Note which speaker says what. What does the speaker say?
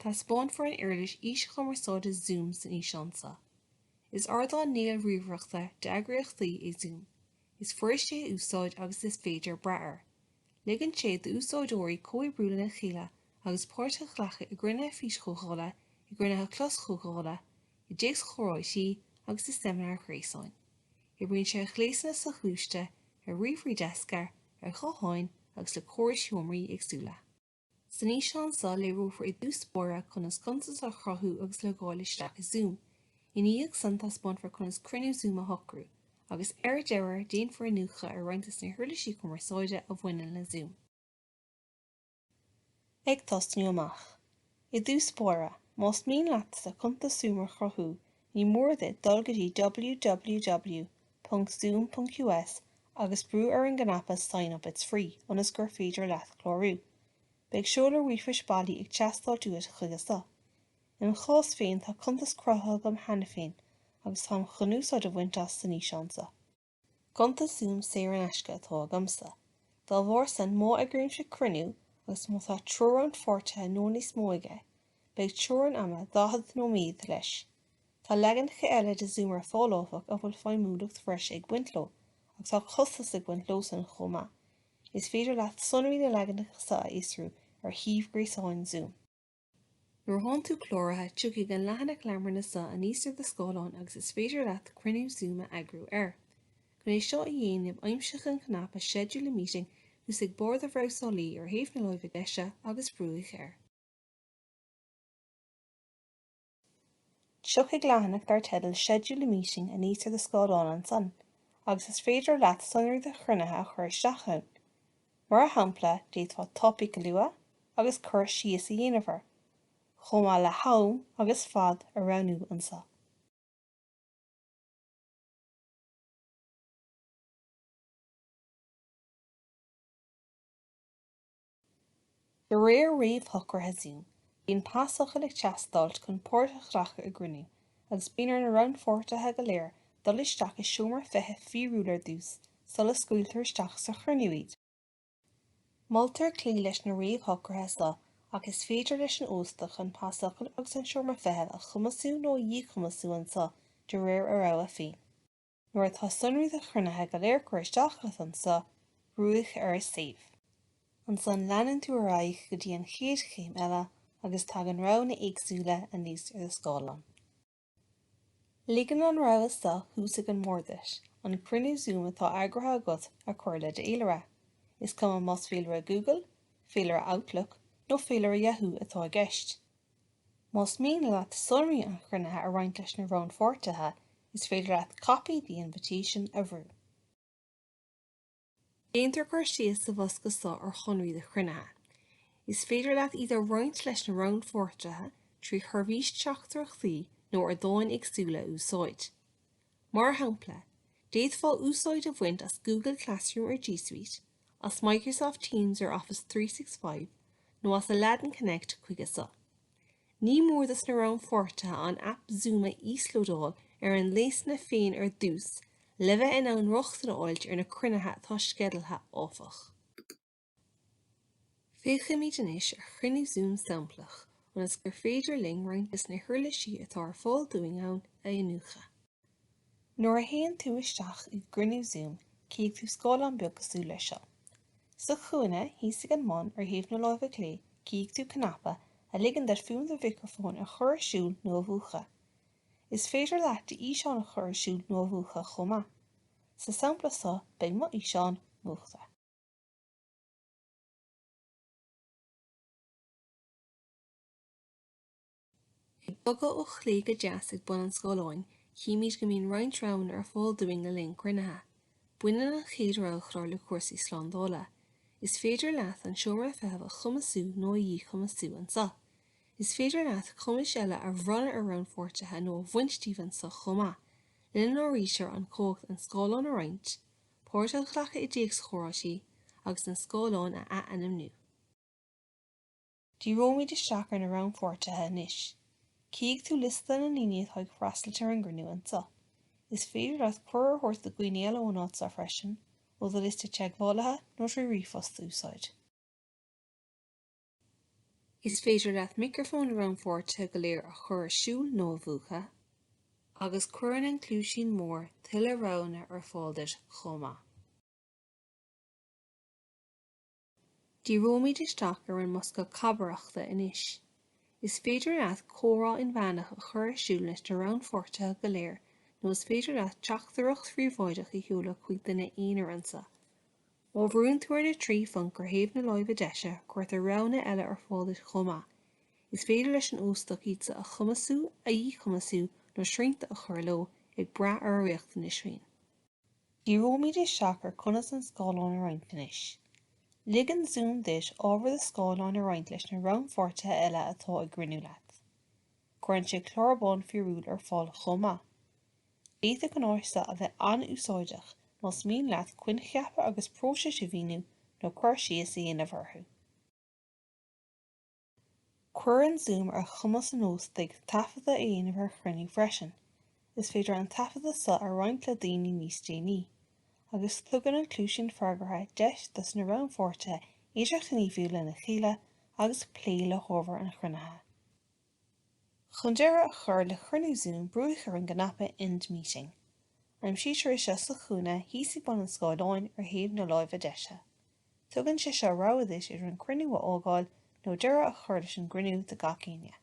Speaker 1: Taispeánfar an uirlis fhíschumarsáide Zoom san fhíseán seo. Is ardán néalríomhaireachta d'eagraíochtaí é Zoom. Is fuirist é a úsáid agus is féidir brath air. Ligeann sé d'úsáideoirí comhoibriú lena chéile agus páirt a ghlacadh i gcruinnithe físchomhdhála, i gcruinnithe closchomhdhála, i dtéacschomhráití agus i seimineáir ghréasáin. Oibríonn sé ar ghléasanna soghluaiste, ar ríomhairí deasca, ar ghutháin agus le córais sheomraí éagsúla. San fhíseán seo léireofar i dtús báire conas cuntas a chruthú agus logáil isteach i Zoom. Ina dhiaidh san taispeánfar conas cruinniú Zoom a shocrú, agus ar deireadh déanfar iniúchadh ar roinnt de na huirlisí cumarsáide a bhaineann le Zoom. Ag tosnú amach. I dtús báire, más mian leatsa cuntas Zoom a chruthú, ní mór duit dul go dtí www.zoom.us agus brú ar an gcnaipe Sign up it's free ionas gur féidir leat clárú. Beidh seoladh ríomhphoist bailí ag teastáilt uait chuige seo. Im chás féin tá cuntas cruthaithe agam cheana féin agus táim chun úsáid a bhaint as san fhíseán seo. Cuntas Zoom saor in aisce atá agamsa. Dá bharr san, má eagraímse cruinniú agus má tá triúr rannpháirtithe nó níos mó aige, beidh teorainn ama 40 nóiméad leis. Tá leaganacha eile de Zoom ar fáil áfach a bhfuil feidhmiúlacht bhreise ag baint leo, agus tá costas ag baint leosan chomh maith. Is féidir leat sonraí na leaganacha seo a fhiosrú ar shuíomh gréasáin Zoom. Nuair atánn tú cláraithe, tiocfaidh an leathanach leabharlainne seo aníos ar do scáileán agus is féidir leat cruinniú Zoom a eagrú air. Chun é seo a dhéanamh, aimsigh an cnaipe Schedule a Meeting thuas ag barr do bhrabhsálaí ar thaobh na láimhe deise agus brúigh air. Tiocfaidh leathanach dar teideal Schedule a Meeting aníos ar do scáileán ansan agus is féidir leat sonraí do chruinnithe a chur isteach ann. Mar shampla, d'fhéadfá topaic a lua agus cur síos a dhéanamh air, chomh maith le ham agus fad a roghnú anseo. De réir réamhshocruithe Zoom, bíonn pasfhocal ag teastáilt chun páirt a ghlacadh i gcruinniú, agus bíonn ar na rannpháirtithe go léir dul isteach i seomra feithimh fíorúil ar dtús sula scaoiltear isteach sa chruinniú iad. Moltar cloí leis na réamhshocruithe seo ach is féidir leis an óstach an pasfhocal agus an seomra feithimh a chumasú nó a dhíchumasú anseo de réir a rogha féin. Nuair atá sonraí do chruinnithe go léir curtha isteach agat anseo, brúigh ar Save. Ansan leanann tú ar aghaidh go dtí an chéad chéim eile agus tagann roghanna éagsúla aníos ar do scáileán. Ligeann an rogha seo thuas ag an mbarr duit an cruinniú Zoom atá eagraithe agat a chur le d'fhéilire. Is cuma más féilire Google, féilire Outlook nó féilire Yahoo atá i gceist. Más mian leat sonraí an chruinnithe a roinnt leis na rannpháirtithe, is féidir leat Copy the invitation a bhrú. Déantar cur síos sa bhosca seo ar shonraí do chruinnithe. Is féidir leat iad a roinnt leis na rannpháirtithe trí sheirbhís teachtaireachtaí nó ardáin éagsúla a úsáid. Mar shampla, d'fhéadfá úsáid a bhaint as Google Classroom ar G Suite, as Microsoft Teams ar Office 365 nó as Aladdin Connect chuige seo. Ní mór dos na rannpháirtithe an aip Zoom a íoslódáil ar a ngléasanna féin ar dtús le bheith in ann rochtain a fháilt ar na cruinnithe atá sceidealaithe, áfach. Féachfaimid anois ar chruinniú Zoom samplach ionas gur féidir linn roinnt de na huirlisí atá ar fáil dúinn ann a iniúchadh. Nuair a théann tú isteach i gcruinniú Zoom, cífidh tú scáileán beag cosúil leis seo. Sa chúinne, thíos ag an mbun, ar thaobh na láimhe clé, cífidh tú cnaipe a ligeann duit fuaim do mhicreafóin a chur ar siúl nó a mhúchadh. Is féidir leat d'fhíseán a chur ar siúl nó a mhúchadh chomh maith. Sa sampla seo, beidh mo fhíseán múchta. Ag bogadh ó chlé go deas ag bun an scáileáin, címid go mbíonn roinnt roghanna ar fáil dúinn le linn cruinnithe. Baineann an chéad roghchlár le cúrsaí slándála. Is féidir leat an seomra feithimh a chumasú nó a dhíchumasú anseo. Is féidir leat cumais eile a bhronnadh ar rannpháirtithe nó a bhaint díobh anseo chomh maith, lena n-áirítear an chumhacht an scáileán a roinnt, páirt a ghlacadh i dtéacschomhráití, agus an scáileán a athainmniú. Díreoimid isteach ar na rannpháirtithe anois. Cífidh tú liosta na ndaoine atá ag freastal ar an gcruinniú anseo. Is féidir leat cuireadh a thabhairt do dhaoine eile ón áit seo freisin, ó do liosta teagmhálaithe nó trí ríomhphost a úsáid. Is féidir leat micreafóin na rannpháirtithe go léir a chur ar siúl nó a mhúchadh, agus cuireann an cluaisín mór tuilleadh roghanna ar fáil duit chomh maith. Díreoimid isteach ar an mbosca cabaireachta anois. Is féidir leat comhrá inmheánach a chur ar siúl leis na rannpháirtithe go léir nó is féidir leat teachtaireacht phríobháideach a sheoladh chuig duine aonair anseo. Má bhrúnn tú ar na 3 phonc ar thaobh na láimhe deise, cuirtear roghanna eile ar fáil duit chomh maith. Is féidir leis an óstach iad seo a chumasú, a dhíchumasú nó srianta a chur leo, ag brath ar a riachtanais féin. Díreoimid isteach ar conas an scáileán a roinnt anois. Ligeann Zoom duit ábhar do scáileáin a roinnt leis na rannpháirtithe eile atá i gcruinniú leat. Cuireann sé clár bán fíorúil ar fáil chomh maith. D'fhéadfadh an áis seo a bheith an-úsáideach más mian leat coincheapa agus próisis a mhíniú nó cur síos a dhéanamh orthu. Cuireann Zoom ar chumas an óstaigh taifeadadh a dhéanamh ar chruinniú freisin. Is féidir an taifeadadh seo a roinnt le daoine níos déanaí. Agus tugann an cluaisín freagartha deis dos na rannpháirtithe idirghníomhú lena chéile agus plé le hábhar an chruinnithe. Chun deireadh a chur le cruinniú Zoom, brúigh ar an gcnaipe End Meeting. Aimsítear é seo sa chúinne thíos ag bun an scáileáin ar thaobh na láimhe deise. Tugann sé seo rogha duit idir an cruinniú a fhágáil nó deireadh a chur leis an gcruinniú do gach éinne.